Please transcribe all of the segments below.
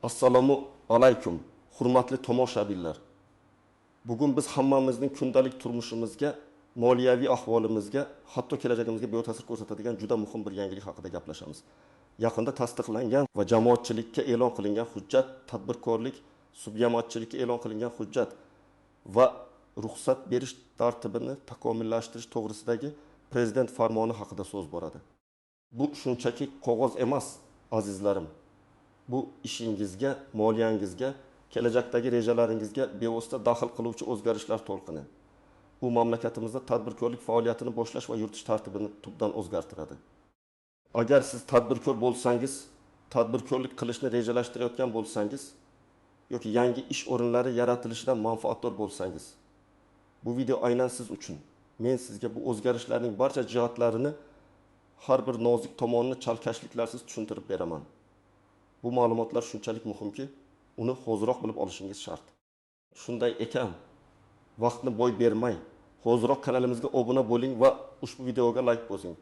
Assalomu alaykum, hurmatli tomoshabinlar. Bugun biz hammamizning kundalik turmushimizga, moliyaviy ahvolimizga, hatto kelajagimizga bevosita ta'sir ko'rsatadigan juda muhim bir yangilik haqida gaplashamiz. Yaqinda tasdiqlangan va jamoatchilikka e'lon qilingan hujjat, tadbirkorlik subjamoatchilikka e'lon qilingan hujjat va ruxsat berish tartibini takomillashtirish to'g'risidagi prezident farmoni haqida so'z boradi. Bu shunchaki qog'oz emas, azizlarim. Bu ishingizga, moliyangizga, kelajakdagi rejalaringizga bevosita daxl qiluvchi o'zgarishlar to'lqini. U mamlakatimizda tadbirkorlik faoliyatini boshlash va yuritish tartibini tubdan o'zgartiradi. Agar siz tadbirkor bo'lsangiz, tadbirkorlik qilishni rejalashtirayotgan bo'lsangiz yoki yangi ish o'rinlari yaratilishidan manfaatdor bo'lsangiz, bu video aynan siz uchun. Men sizga bu o'zgarishlarning barcha jihatlarini, har bir nozik tomonini chalkashliklarsiz tushuntirib beraman. Bu ma'lumotlar shunchalik muhimki, uni hoziroq bilib olishingiz shart. Shunday ekan, vaqtni boy bermay, hoziroq kanalimizga obuna bo'ling va ushbu videoga like bosing.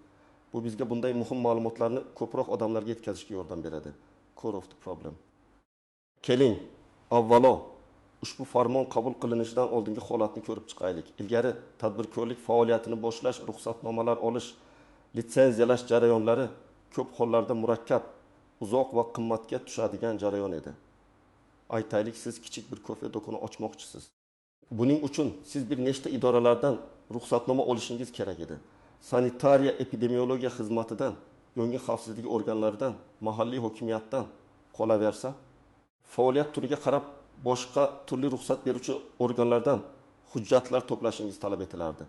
Bu bizga bunday muhim ma'lumotlarni ko'proq odamlarga yetkazishga yordam beradi. Core of the problem. Keling, avvalo ushbu farmon qabul qilinishidan oldingi holatni ko'rib chiqaylik. Ilgari tadbirkorlik faoliyatini boshlash, ruxsatnomalar olish, litsenziyalash jarayonlari ko'p hollarda murakkab, uzoq va qimmatga tushadigan jarayon edi. Aytaylik, siz kichik bir kofe do'koni ochmoqchisiz. Buning uchun siz bir nechta idoralardan ruxsatnoma olishingiz kerak edi. Sanitariya epidemiologiya xizmatidan, yong'in xavfsizligi organlaridan, mahalliy hokimiyatdan, qolaversa, faoliyat turiga qarab boshqa turli ruxsat beruvchi organlardan hujjatlar to'plashingiz talab etilardi.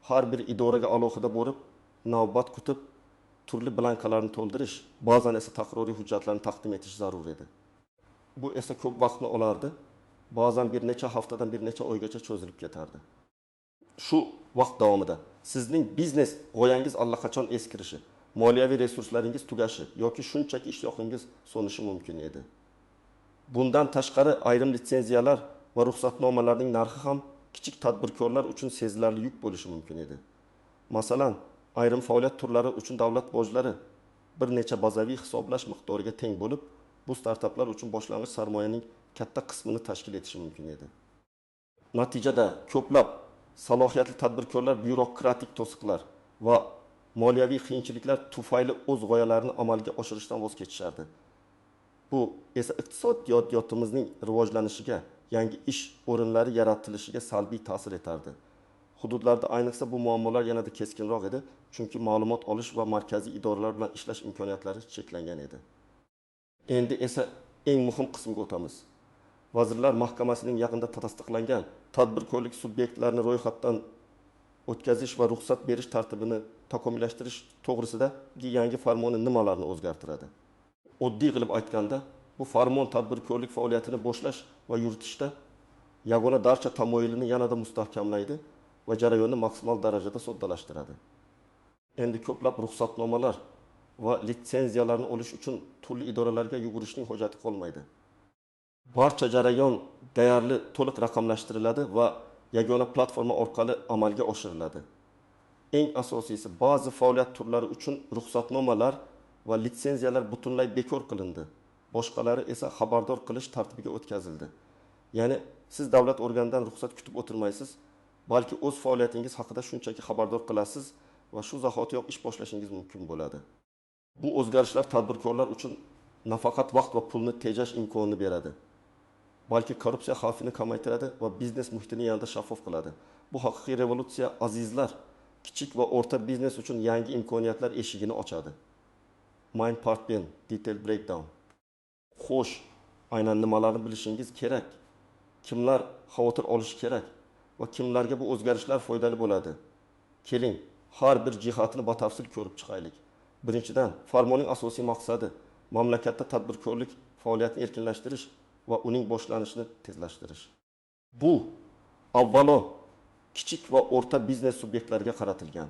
Har bir idoraga alohida borib, navbat kutib, turli blankalarni to'ldirish, ba'zan esa takroriy hujjatlarni taqdim etish zarur edi. Bu esa ko'p vaqtni olardi, ba'zan bir necha haftadan bir necha oygacha cho'zilib ketardi. Shu vaqt davomida sizning biznes g'oyangiz allaqachon eskirishi, moliyaviy resurslaringiz tugashi yoki shunchaki ishtiyoqingiz so'nishi mumkin edi. Bundan tashqari ayrim litsenziyalar va ruxsatnomalarning narxi ham kichik tadbirkorlar uchun sezilarli yuk bo'lishi mumkin edi. Masalan, ayrim faoliyat turlari uchun davlat bojlari bir necha bazaviy hisoblash miqdoriga teng bo'lib, bu startaplar uchun boshlang'ich sarmoyaning katta qismini tashkil etishi mumkin edi. Natijada ko'plab salohiyatli tadbirkorlar byurokratik to'siqlar va moliyaviy qiyinchiliklar tufayli o'z g'oyalarini amalga oshirishdan voz kechishardi. Bu esa iqtisodiyotimizning rivojlanishiga, yangi ish o'rinlari yaratilishiga salbiy ta'sir etardi. Hududlarda ayniqsa bu muammolar yanada keskinroq edi, chunki ma'lumot olish va markaziy idoralar bilan ishlash imkoniyatlari cheklangan edi. Endi esa eng muhim qismga o'tamiz. Vazirlar Mahkamasining yaqinda tasdiqlangan tadbirkorlik subyektlarini ro'yxatdan o'tkazish va ruxsat berish tartibini takomillashtirish to'g'risidagi yangi farmoni nimalarni o'zgartiradi? Oddiy qilib aytganda, bu farmon tadbirkorlik faoliyatini boshlash va yuritishda yagona darcha tamoyilini yanada mustahkamlaydi va jarayonni maksimal darajada soddalashtiradi. Endi ko'plab ruxsatnomalar va litsenziyalarni olish uchun turli idoralarga yugurishning hojati qolmaydi. Barcha jarayon deyarli to'liq raqamlashtiriladi va yagona platforma orqali amalga oshiriladi. Eng asosiysi, ba'zi faoliyat turlari uchun ruxsatnomalar va litsenziyalar butunlay bekor qilindi. Boshqalari esa xabardor qilish tartibiga o'tkazildi. Ya'ni siz davlat organidan ruxsat kutib o'tirmaysiz, balki o'z faoliyatingiz haqida shunchaki xabardor qilasiz va shu zahotiyoq ish boshlashingiz mumkin bo'ladi. Bu o'zgarishlar tadbirkorlar uchun nafaqat vaqt va pulni tejash imkonini beradi, balki korrupsiya xavfini kamaytiradi va biznes muhitini yanada shaffof qiladi. Bu haqiqiy revolyutsiya, azizlar, kichik va o'rta biznes uchun yangi imkoniyatlar eshigini ochadi. Mind Part 1 Detail Breakdown. Xo'sh, aynan nimalarni bilishingiz kerak? Kimlar xavotir olishi kerak va kimlarga bu o'zgarishlar foydali bo'ladi? Keling, har bir jihatini batafsil ko'rib chiqaylik. Birinchidan, farmonning asosiy maqsadi mamlakatda tadbirkorlik faoliyatini erkinlashtirish va uning boshlanishini tezlashtirish. Bu avvalo kichik va o'rta biznes subyektlariga qaratilgan.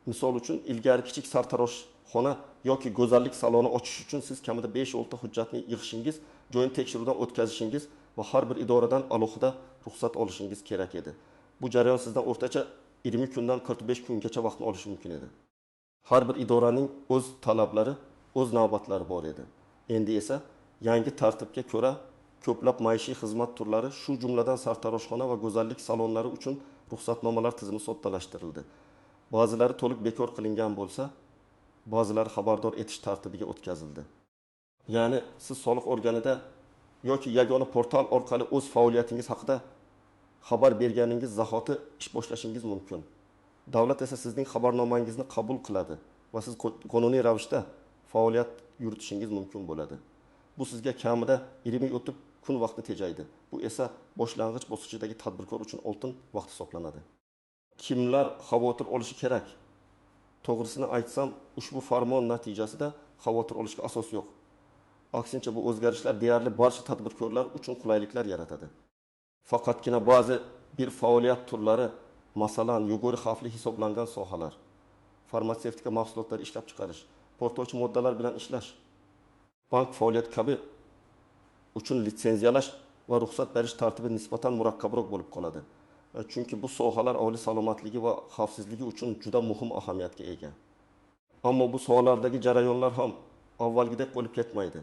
Misol uchun, ilgari kichik sartaroshxona yoki go'zallik saloni ochish uchun siz kamida 5-6 hujjatni yig'ishingiz, joyini tekshiruvdan o'tkazishingiz va har bir idoradan alohida ruxsat olishingiz kerak edi. Bu jarayon sizdan o'rtacha 20 kundan 45 kungacha vaqtni olishi mumkin edi. Har bir idoraning o'z talablari, o'z navbatlari bor edi. Endi esa Yangi tartibga ko'ra, ko'plab maishiy xizmat turlari, shu jumladan sartaroshxona va go'zallik salonlari uchun ruxsatnomalar tizimi soddalashtirildi. Ba'zilari to'liq bekor qilingan bo'lsa, ba'zilari xabardor etish tartibiga o'tkazildi. Ya'ni siz soliq organida yoki yagona portal orqali o'z faoliyatingiz haqida xabar berganingiz zahoti ish boshlashingiz mumkin. Davlat esa sizning xabarnomangizni qabul qiladi va siz qonuniy ravishda faoliyat yuritishingiz mumkin bo'ladi. Bu sizga kamida 20-30 kun vaqtni tejaydi. Bu esa boshlang'ich bosqichidagi tadbirkor uchun oltin vaqt hisoblanadi. Kimlar xavotir olishi kerak? To'g'risini aytsam, ushbu farmon natijasida xavotir olishga asos yo'q. Aksincha, bu o'zgarishlar deyarli barcha tadbirkorlar uchun qulayliklar yaratadi. Faqatgina ba'zi bir faoliyat turlari, masalan, yuqori xavfli hisoblangan sohalar, farmatsevtika mahsulotlari ishlab chiqarish, portlovchi moddalar bilan ishlash, bank faoliyati kabi uchun litsenziyalash va ruxsat berish tartibi nisbatan murakkabroq bo'lib qoladi. Chunki bu sohalar aholi salomatligi va xavfsizligi uchun juda muhim ahamiyatga ega. Ammo bu sohalardagi jarayonlar ham avvalgidek bo'lib ketmaydi.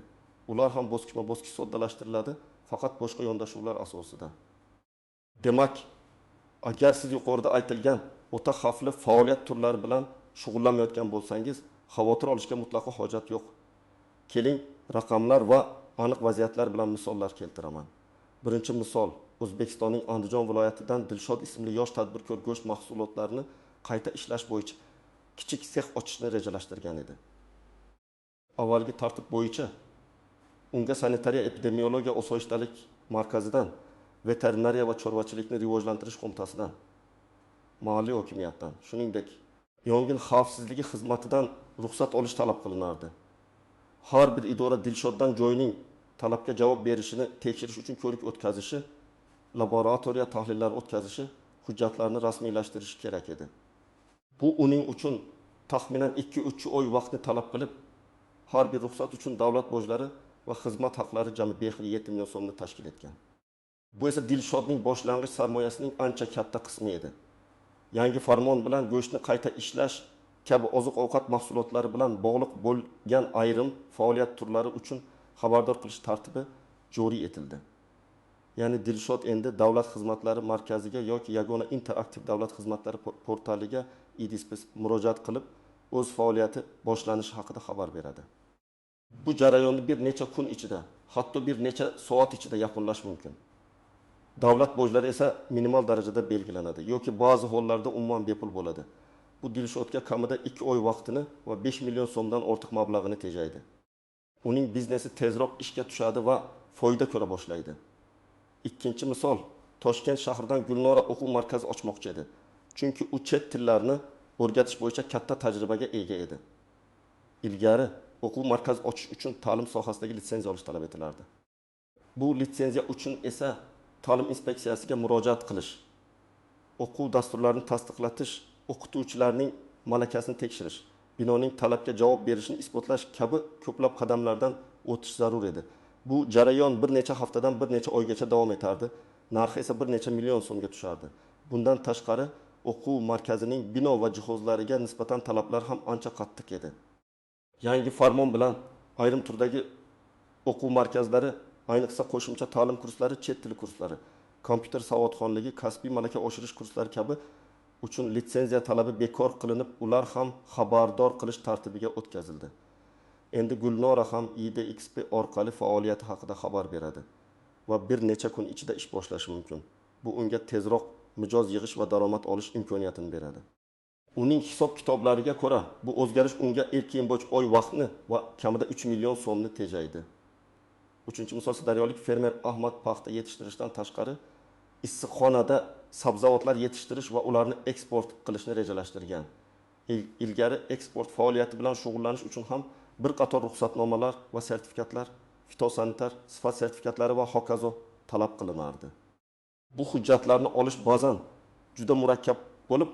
Ular ham bosqichma-bosqich soddalashtiriladi, faqat boshqa yondashuvlar asosida. Demak, agar siz yuqorida aytilgan o'ta xavfli faoliyat turlari bilan shug'ullanmayotgan bo'lsangiz, xavotir olishga mutlaqo hojat yo'q. Keling, raqamlar va aniq vaziyatlar bilan misollar keltiraman. Birinchi misol, O'zbekistonning Andijon viloyatidan Dilshod ismli yosh tadbirkor go'sht mahsulotlarini qayta ishlash bo'yicha kichik sex ochishni rejalashtirgan edi. Avvalgi tartib bo'yicha unga sanitariya epidemiologiya osoyishtalik markazidan, veterinariya va chorvachilikni rivojlantirish qo'mitasidan, mahalliy hokimiyatdan, shuningdek, yong'in xavfsizligi xizmatidan ruxsat olish talab qilinardi. Har bir idora Dilshoddan joyning talabga javob berishini tekshirish uchun ko'rik o'tkazishi, laboratoriya tahlillari o'tkazishi, hujjatlarni rasmiylashtirishi kerak edi. Bu uning uchun taxminan 2-3 oy vaqtni talab qilib, har bir ruxsat uchun davlat bojlari va xizmat haqlari jami 5,7 million so'mni tashkil etgan. Bu esa Dilshodning boshlang'ich sarmoyasining ancha katta qismi edi. Yangi farmon bilan go'shtni qayta ishlash kabi oziq-ovqat mahsulotlari bilan bog'liq bo'lgan ayrim faoliyat turlari uchun xabardor qilish tartibi joriy etildi. Ya'ni Dilshod endi davlat xizmatlari markaziga yoki yagona interaktiv davlat xizmatlari portaliga IDSP murojaat qilib, o'z faoliyati boshlanishi haqida xabar beradi. Bu jarayonni bir necha kun ichida, hatto bir necha soat ichida yakunlash mumkin. Davlat bojlari esa minimal darajada belgilanadi yoki ba'zi hollarda umuman bepul bo'ladi. Bu Dilshodga kamida 2 oy vaqtini va 5 million so'mdan ortiq mablag'ini tejaydi. Uning biznesi tezroq ishga tushadi va foyda ko'ra boshlaydi. Ikkinchi misol, Toshkent shahridan Gulnora o'quv markazi ochmoqchi edi. Chunki u chet tillarni o'rgatish bo'yicha katta tajribaga ega edi. Ilgari o'quv markazi ochish uchun ta'lim sohasidagi litsenziya olish talab etilardi. Bu litsenziya uchun esa ta'lim inspeksiyasiga murojaat qilish, o'quv dasturlarini tasdiqlatish, o'qituvchilarning malakasini tekshirish, binoning talabga javob berishini isbotlash kabi ko'plab qadamlardan o'tish zarur edi. Bu jarayon bir necha haftadan bir necha oygacha davom etardi. Narxi esa bir necha million so'mga tushardi. Bundan tashqari o'quv markazining bino va jihozlariga nisbatan talablar ham ancha qattiq edi. Yangi farmon bilan ayrim turdagi o'quv markazlari, ayniqsa qo'shimcha ta'lim kurslari, chet tili kurslari, kompyuter savodxonligi, kasbiy malaka oshirish kurslari kabi uchun litsenziya talabi bekor qilinib, ular ham xabardor qilish tartibiga o'tkazildi. Endi Gulnora ham IDXP orqali faoliyati haqida xabar beradi va bir necha kun ichida ish boshlashi mumkin. Bu unga tezroq mijoz yig'ish va daromad olish imkoniyatini beradi. Uning hisob-kitoblariga ko'ra, bu o'zgarish unga erkin-bo'ch oy vaqtni va kamida 3 million so'mni tejaydi. Uchinchi misol, daryolik fermer Ahmad paxta yetishtirishdan tashqari issiqxonada sabzavotlar yetishtirish va ularni eksport qilishni rejalashtirgan. Ilgari eksport faoliyati bilan shug'ullanish uchun ham bir qator ruxsatnomalar va sertifikatlar, fitosanitar sifat sertifikatlari va hokazo talab qilinardi. Bu hujjatlarni olish ba'zan juda murakkab bo'lib,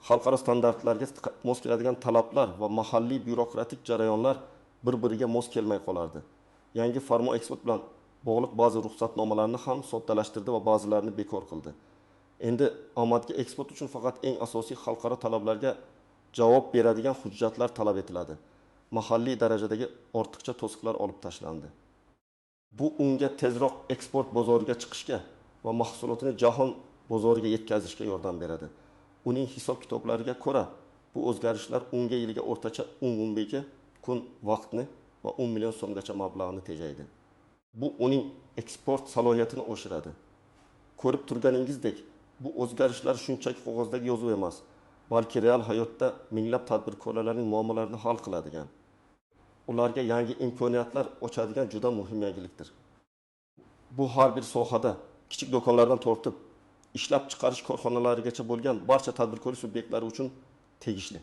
xalqaro standartlarga mos keladigan talablar va mahalliy byurokratik jarayonlar bir-biriga mos kelmay qolardi. Yangi farmon eksport bilan bog'liq ba'zi ruxsatnomalarni ham soddalashtirdi va ba'zilarini bekor qildi. Endi omadga eksport uchun faqat eng asosiy xalqaro talablarga javob beradigan hujjatlar talab etiladi. Mahalliy darajadagi ortiqcha to'siqlar olib tashlandi. Bu unga tezroq eksport bozoriga chiqishga va mahsulotini jahon bozoriga yetkazishga yordam beradi. Uning hisob-kitoblariga ko'ra, bu o'zgarishlar unga yiliga o'rtacha 10-12 kun vaqtni va 10 million so'mgacha mablag'ni tejaydi. Bu uning eksport salohiyatini oshiradi. Ko'rib turganingizdek, bu o'zgarishlar shunchaki qog'ozdagi yozuv emas, balki real hayotda minglab tadbirkorlarning muammolarini hal qiladigan, ularga yangi imkoniyatlar ochadigan juda muhim yangilikdir. Bu har bir sohada kichik do'konlardan tortib ishlab chiqarish korxonalarigacha bo'lgan barcha tadbirkorlik subyektlari uchun tegishli.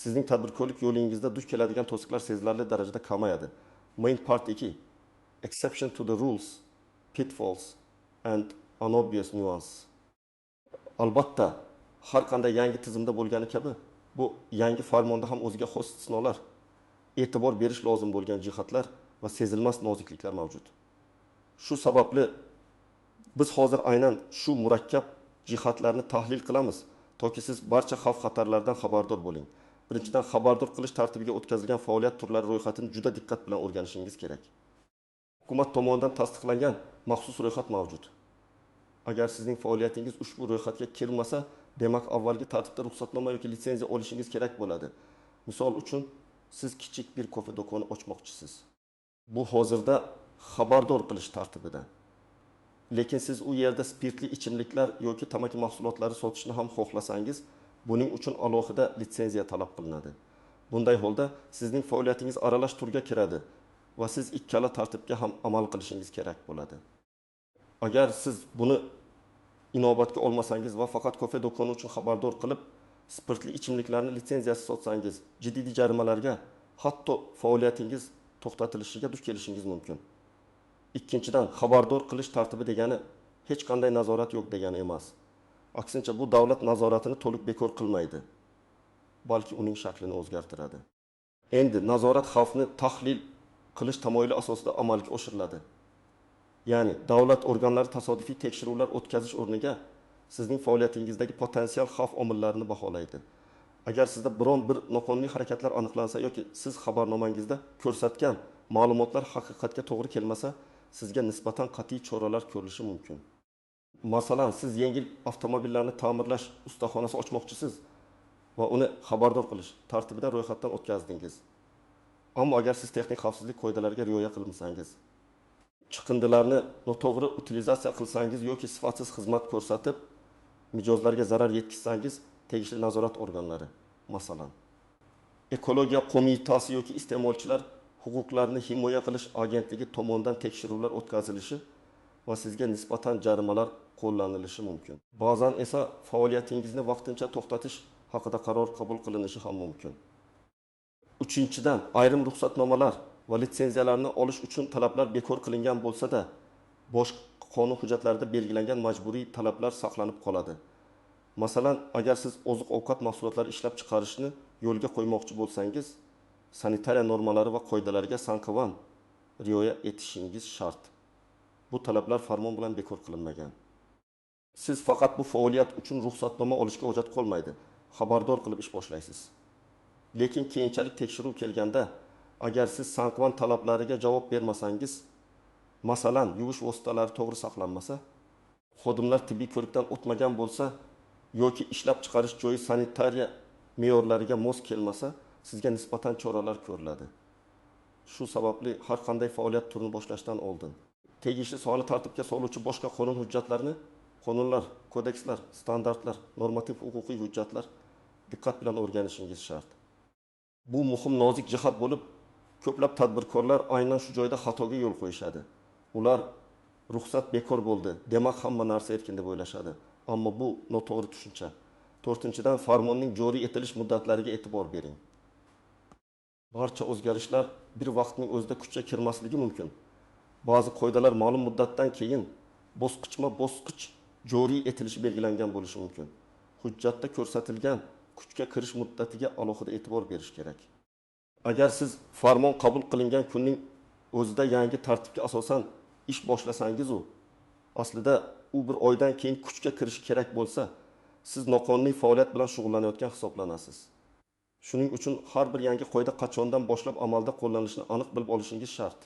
Sizning tadbirkorlik yo'lingizda duch keladigan to'siqlar sezilarli darajada kamayadi. Main part 2. Exception to the rules, pitfalls and unobvious nuance. Albatta, har qanday yangi tizimda bo'lgani kabi, bu yangi farmonda ham o'ziga xos istisnolar, e'tibor berish lozim bo'lgan jihatlar va sezilmas nozikliklar mavjud. Shu sababli biz hozir aynan shu murakkab jihatlarni tahlil qilamiz, toki siz barcha xavf-xatarlardan xabardor bo'ling. Birinchidan, xabardor qilish tartibiga o'tkazilgan faoliyat turlari ro'yxatini juda diqqat bilan o'rganishingiz kerak. Hukumat tomonidan tasdiqlangan maxsus ro'yxat mavjud. Agar sizning faoliyatingiz ushbu ro'yxatga kirmasa, demak avvalgi tartibda ruxsatnoma yoki litsenziya olishingiz kerak bo'ladi. Misol uchun, siz kichik bir kofe do'koni ochmoqchisiz. Bu hozirda xabardor qilish tartibida. Lekin siz u yerda spirtli ichimliklar yoki tamaki mahsulotlari sotishni ham xohlasangiz, buning uchun alohida litsenziya talab qilinadi. Bunday holda sizning faoliyatingiz aralash turga kiradi va siz ikkala tartibga ham amal qilishingiz kerak bo'ladi. Agar siz buni inobatga olmasangiz va faqat kofe do'koni uchun xabardor qilib, spirtli ichimliklarni litsenziyasiz sotsangiz, jiddiy jarimalarga, hatto faoliyatingiz to'xtatilishiga duch kelishingiz mumkin. Ikkinchidan, xabardor qilish tartibi degani hech qanday nazorat yo'q degani emas. Aksincha, bu davlat nazoratini to'liq bekor qilmaydi, balki uning shaklini o'zgartiradi. Endi nazorat xavfni tahlil qilish tamoyili asosida amalga oshiriladi. Ya'ni davlat organlari tasodifiy tekshiruvlar o'tkazish o'rniga sizning faoliyatingizdagi potensial xavf omillarini baholaydi. Agar sizda biron bir noqonuniy harakatlar aniqlansa yoki siz xabarnomangizda ko'rsatgan ma'lumotlar haqiqatga to'g'ri kelmasa, sizga nisbatan qat'iy choralar ko'rilishi mumkin. Masalan, siz yengil avtomobillarni ta'mirlash ustaxonasi ochmoqchisiz va uni xabardor qilish tartibida ro'yxatdan o'tkazdingiz. Ammo agar siz texnik xavfsizlik qoidalariga rioya qilmasangiz, chiqindilarni noto'g'ri utilizatsiya qilsangiz yoki sifatsiz xizmat ko'rsatib, mijozlarga zarar yetkazsangiz, tegishli nazorat organlari, masalan, Ekologiya qo'mitasi yoki iste'molchilar huquqlarini himoya qilish agentligi tomonidan tekshiruvlar o'tkazilishi va sizga nisbatan jarimalar qo'llanilishi mumkin. Ba'zan esa faoliyatingizni vaqtincha to'xtatish haqida qaror qabul qilinishi ham mumkin. Uchinchidan, ayrim ruxsatnomalar va litsenziyalarni olish uchun talablar bekor qilingan bo'lsa-da, boshqa qonun hujjatlarida belgilangan majburiy talablar saqlanib qoladi. Masalan, agar siz oziq-ovqat mahsulotlari ishlab chiqarishni yo'lga qo'ymoqchi bo'lsangiz, sanitariya normalari va qoidalariga sanqivan rioya etishingiz shart. Bu talablar farmon bilan bekor qilinmagan. Siz faqat bu faoliyat uchun ruxsatnoma olishga hojat qolmaydi. Xabardor qilib ish boshlaysiz. Lekin keyinchalik tekshiruv kelganda, agar siz sanqivan talablariga javob bermasangiz, masalan, yuvish vositalari to'g'ri saqlanmasa, xodimlar tibbiy ko'rikdan o'tmagan bo'lsa yoki ishlab chiqarish joyi sanitariya me'yorlariga mos kelmasa, sizga nisbatan choralar ko'riladi. Shu sababli har qanday faoliyat turini boshlashdan oldin tegishli sohani tartibga soluvchi boshqa qonun hujjatlarini, qonunlar, kodekslar, standartlar, normativ huquqiy hujjatlar diqqat bilan o'rganishingiz shart. Bu muhim nozik jihat bo'lib, ko'plab tadbirkorlar aynan shu joyda xatoga yo'l qo'yishadi. Ular ruxsat bekor bo'ldi, demak hamma narsa erkin deb o'ylashadi. Ammo bu noto'g'ri tushuncha. To'rtinchidan, farmonning joriy etilish muddatlariga e'tibor bering. Barcha o'zgarishlar bir vaqtning o'zida kuchga kirmasligi mumkin. Ba'zi qoidalar ma'lum muddatdan keyin bosqichma-bosqich joriy etilishi belgilangan bo'lishi mumkin. Hujjatda ko'rsatilgan kuchga kirish muddatiga alohida e'tibor berish kerak. Agar siz farmon qabul qilingan kunning o'zida yangi tartibga asosan ish boshlasangiz, u aslida u bir oydan keyin kuchga kirishi kerak bo'lsa, siz noqonuniy faoliyat bilan shug'ullanayotgan hisoblanasiz. Shuning uchun har bir yangi qoida qachondan boshlab amalda qo'llanilishini aniq bilib olishingiz shart.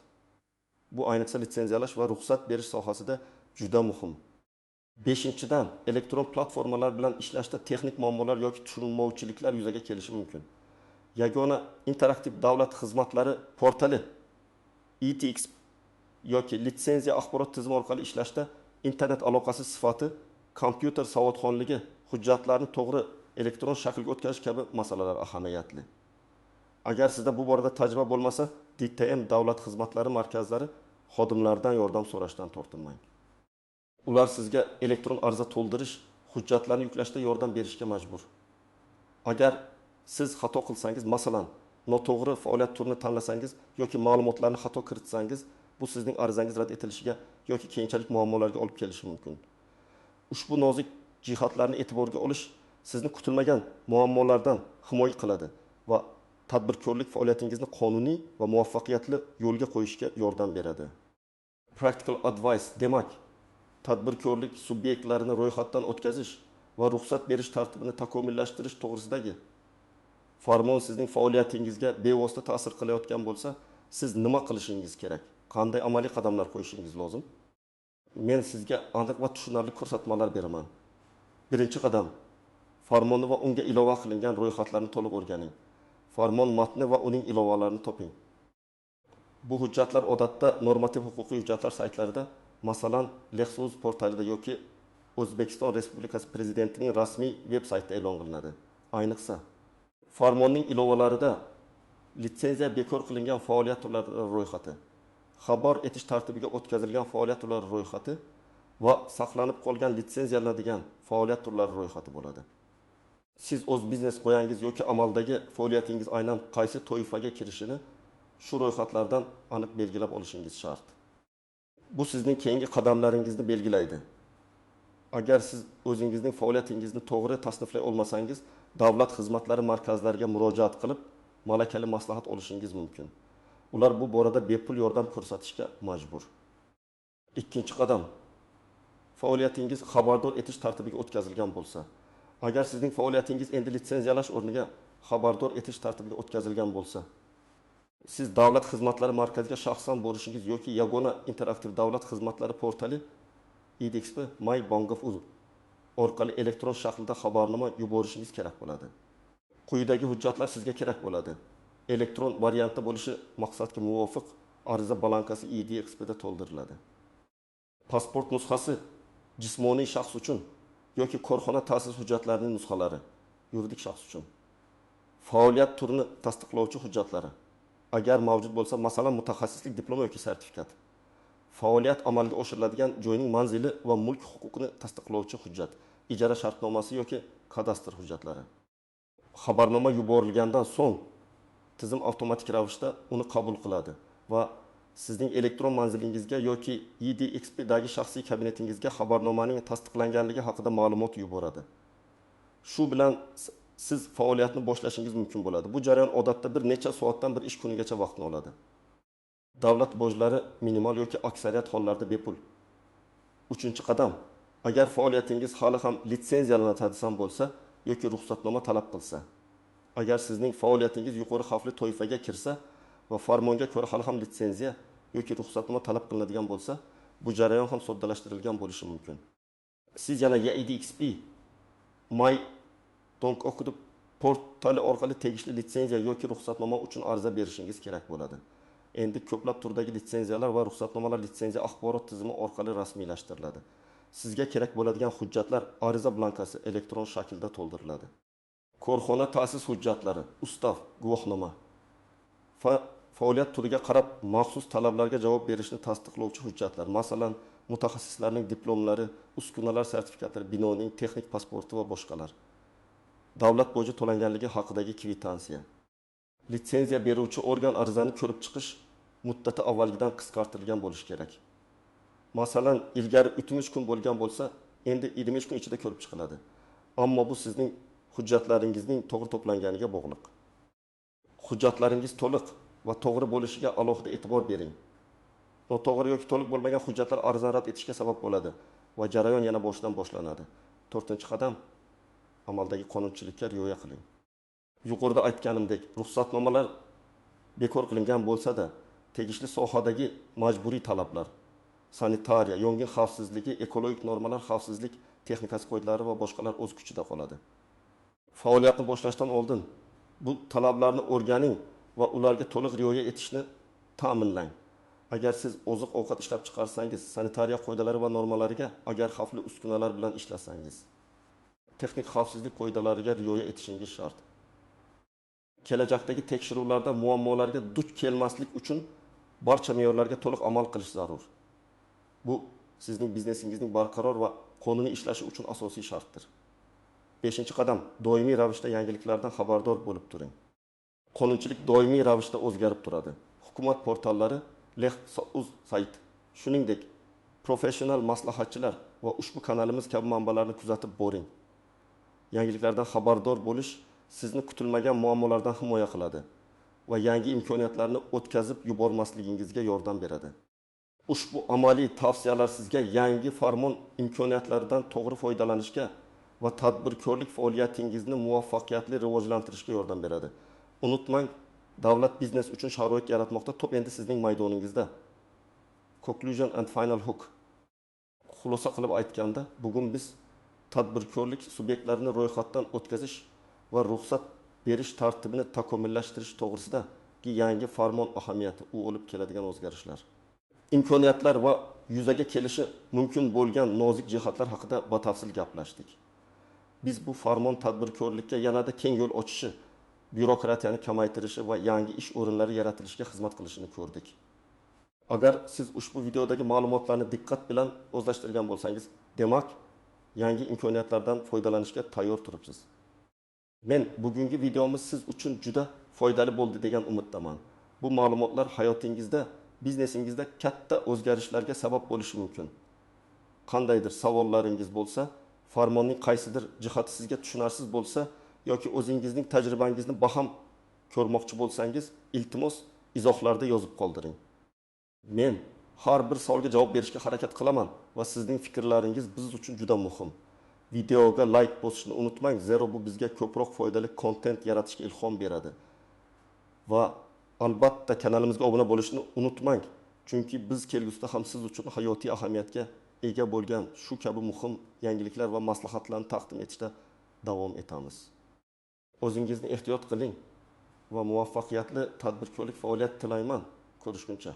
Bu ayniqsa litsenziyalash va ruxsat berish sohasida juda muhim. Beshinchidan, elektron platformalar bilan ishlashda texnik muammolar yoki tushunmovchiliklar yuzaga kelishi mumkin. Yagona interaktiv davlat xizmatlari portali ETXP yoki litsenziya axborot tizimi orqali ishlashda internet aloqasi sifati, kompyuter savodxonligi, hujjatlarni to'g'ri elektron shaklga o'tkazish kabi masalalar ahamiyatli. Agar sizda bu borada tajriba bo'lmasa, DTM davlat xizmatlari markazlari xodimlaridan yordam so'rashdan tortinmang. Ular sizga elektron ariza to'ldirish, hujjatlarni yuklashda yordam berishga majbur. Agar siz xato qilsangiz, masalan, noto'g'ri faoliyat turini tanlasangiz yoki ma'lumotlarni xato kiritsangiz, bu sizning arizangiz rad etilishiga yoki keyinchalik muammolarga olib kelishi mumkin. Ushbu nozik jihatlarni e'tiborga olish sizni kutilmagan muammolardan himoya qiladi va tadbirkorlik faoliyatingizni qonuniy va muvaffaqiyatli yo'lga qo'yishga yordam beradi. Practical advice. Demak, tadbirkorlik subyektlarini ro'yxatdan o'tkazish va ruxsat berish tartibini takomillashtirish to'g'risidagi farmon sizning faoliyatingizga bevosita ta'sir qilayotgan bo'lsa, siz nima qilishingiz kerak? Qanday amaliy qadamlar qo'yishingiz lozim? Men sizga aniq va tushunarli ko'rsatmalar beraman. Birinchi qadam: farmonni va unga ilova qilingan ro'yxatlarni to'liq o'rganing. Farmon matni va uning ilovalarini toping. Bu hujjatlar odatda normativ huquqiy hujjatlar saytlarida, masalan, Lexus portalida yoki O'zbekiston Respublikasi Prezidentining rasmiy veb saytida e'lon qilinadi. Ayniqsa, farmonning ilovalarida litsenziya bekor qilingan faoliyat turlari ro'yxati, xabar etish tartibiga o'tkazilgan faoliyat turlari ro'yxati va saqlanib qolgan litsenziyalanadigan faoliyat turlari ro'yxati bo'ladi. Siz o'z biznes qo'yangiz yoki amaldagi faoliyatingiz aynan qaysi toifaga kirishini shu ro'yxatlardan aniq belgilab olishingiz shart. Bu sizning keyingi qadamlaringizni belgilaydi. Agar siz o'zingizning faoliyatingizni to'g'ri tasniflay olmasangiz, davlat xizmatlari markazlariga murojaat qilib, malakali maslahat olishingiz mumkin. Ular bu borada bepul yordam ko'rsatishga majbur. Ikkinchi qadam: faoliyatingiz xabardor etish tartibiga o'tkazilgan bo'lsa. Agar sizning faoliyatingiz endi litsenziyalash o'rniga xabardor etish tartibiga o'tkazilgan bo'lsa, siz davlat xizmatlari markaziga shaxsan borishingiz yoki yagona interaktiv davlat xizmatlari portali EDXP My.Gov.uz orqali elektron shaklda xabarnoma yuborishingiz kerak bo'ladi. Quyidagi hujjatlar sizga kerak bo'ladi. Elektron variantda bo'lishi maqsadga muvofiq ariza blankasi EDXPda to'ldiriladi. Pasport nusxasi jismoniy shaxs uchun yoki korxona ta'sis hujjatlarining nusxalari yuridik shaxs uchun. Faoliyat turini tasdiqlovchi hujjatlari agar mavjud bo'lsa, masalan, mutaxassislik diplomi yoki sertifikat. Faoliyat amalga oshiriladigan joyning manzili va mulk huquqini tasdiqlovchi hujjat, ijara shartnomasi yoki kadastr hujjatlari. Xabarnoma yuborilgandan so'ng tizim avtomatik ravishda uni qabul qiladi va sizning elektron manzilingizga yoki EDXPdagi shaxsiy kabinetingizga xabarnomaning tasdiqlanganligi haqida ma'lumot yuboradi. Shu bilan siz faoliyatni boshlashingiz mumkin bo'ladi. Bu jarayon odatda bir necha soatdan bir ish kunigacha vaqtni oladi. Davlat bojlari minimal yoki aksariyat hollarda bepul. Uchinchi qadam: agar faoliyatingiz hali ham litsenziyalanadigan bo'lsa yoki ruxsatnoma talab qilsa, agar sizning faoliyatingiz yuqori xavfli toifaga kirsa va farmonga ko'ra hali ham litsenziya yoki ruxsatnoma talab qilinadigan bo'lsa, bu jarayon ham soddalashtirilgan bo'lishi mumkin. Siz yana EDXP My.gov portali orqali tegishli litsenziya yoki ruxsatnoma uchun ariza berishingiz kerak bo'ladi. Endi ko'plab turdagi litsenziyalar va ruxsatnomalar litsenziya axborot tizimi orqali rasmiylashtiriladi. Sizga kerak bo'ladigan hujjatlar ariza blankasi elektron shaklda to'ldiriladi. Korxona ta'sis hujjatlari, ustav, guvohnoma, faoliyat turiga qarab maxsus talablarga javob berishni tasdiqlovchi hujjatlar, masalan, mutaxassislarning diplomlari, uskunalar sertifikatlari, binoning texnik pasporti va boshqalar. Davlat boji to'langanligi haqidagi kvitansiya. Litsenziya beruvchi organ arizani ko'rib chiqish muddati avvalgidan qisqartirilgan bo'lishi kerak. Masalan, ilgari 60 kun bo'lgan bo'lsa, endi 25 kun ichida ko'rib chiqiladi. Ammo bu sizning hujjatlaringizning to'g'ri to'planganiga bog'liq. Hujjatlaringiz to'liq va to'g'ri bo'lishiga alohida e'tibor bering. Noto'g'ri yoki to'liq bo'lmagan hujjatlar arizani rad etishga sabab bo'ladi va jarayon yana boshidan boshlanadi. To'rtinchi qadam: amaldagi qonunchilikka rioya qiling. Yuqorida aytganimdek, ruxsatnomalar bekor qilingan bo'lsa-da, Tegishli sohadagi majburiy talablar, sanitariya, yong'in xavfsizligi, ekologik normalar, xavfsizlik texnikasi qoidalari va boshqalar o'z kuchida qoladi. Faoliyatni boshlashdan oldin bu talablarni o'rganing va ularga to'liq rioya etishni ta'minlang. Agar siz oziq-ovqat ishlab chiqarsangiz, sanitariya qoidalari va normalariga, agar xavfli uskunalar bilan ishlasangiz, texnik xavfsizlik qoidalariga rioya etishingiz shart. Kelajakdagi tekshiruvlarda muammolarga duch kelmaslik uchun barcha me'yorlarga to'liq amal qilish zarur. Bu sizning biznesingizning barqaror va qonuniy ishlashi uchun asosiy shartdir. 5-qadam doimiy ravishda yangiliklardan xabardor bo'lib turing. Qonunchilik doimiy ravishda o'zgarib turadi. Hukumat portallari, Leh.uz sayt, shuningdek, professional maslahatchilar va ushbu kanalimiz kabi manbalarni kuzatib boring. Yangiliklardan xabardor bo'lish sizni kutilmagan muammolardan himoya qiladi va yangi imkoniyatlarni o'tkazib yubormasligingizga yordam beradi. Ushbu amaliy tavsiyalar sizga yangi farmon imkoniyatlaridan to'g'ri foydalanishga va tadbirkorlik faoliyatingizni muvaffaqiyatli rivojlantirishga yordam beradi. Unutmang, davlat biznes uchun sharoit yaratmoqda, to'p endi sizning maydoningizda. Conclusion and final hook. Xulosa qilib aytganda, bugun biz tadbirkorlik subyektlarini ro'yxatdan o'tkazish va ruxsat berish tartibini takomillashtirish to'g'risidagi yangi farmon ahamiyati, u olib keladigan o'zgarishlar, imkoniyatlar va yuzaga kelishi mumkin bo'lgan nozik jihatlar haqida batafsil gaplashdik. Biz bu farmon tadbirkorlikka yanada keng yo'l ochishi, byurokratiyani kamaytirishi va yangi ish o'rinlari yaratilishiga xizmat qilishini ko'rdik. Agar siz ushbu videodagi ma'lumotlarni diqqat bilan o'zlashtirgan bo'lsangiz, demak, yangi imkoniyatlardan foydalanishga tayyor turibsiz. Men bugungi videomiz siz uchun juda foydali bo'ldi degan umiddaman. Bu ma'lumotlar hayotingizda, biznesingizda katta o'zgarishlarga sabab bo'lishi mumkin. Qandaydir savollaringiz bo'lsa, farmonning qaysidir jihati sizga tushunarsiz bo'lsa yoki o'zingizning tajribangizni baham ko'rmoqchi bo'lsangiz, iltimos izohlarda yozib qoldiring. Men har bir savolga javob berishga harakat qilaman va sizning fikrlaringiz biz uchun juda muhim. Videoga like bosishni unutmang, zero bu bizga ko'proq foydali kontent yaratishga ilhom beradi. Va albatta kanalimizga obuna bo'lishni unutmang, chunki biz kelgusida ham siz uchun hayotiy ahamiyatga ega bo'lgan shu kabi muhim yangiliklar va maslahatlarni taqdim etishda davom etamiz. O'zingizni ehtiyot qiling va muvaffaqiyatli tadbirkorlik faoliyat tilayman. Ko'rishguncha.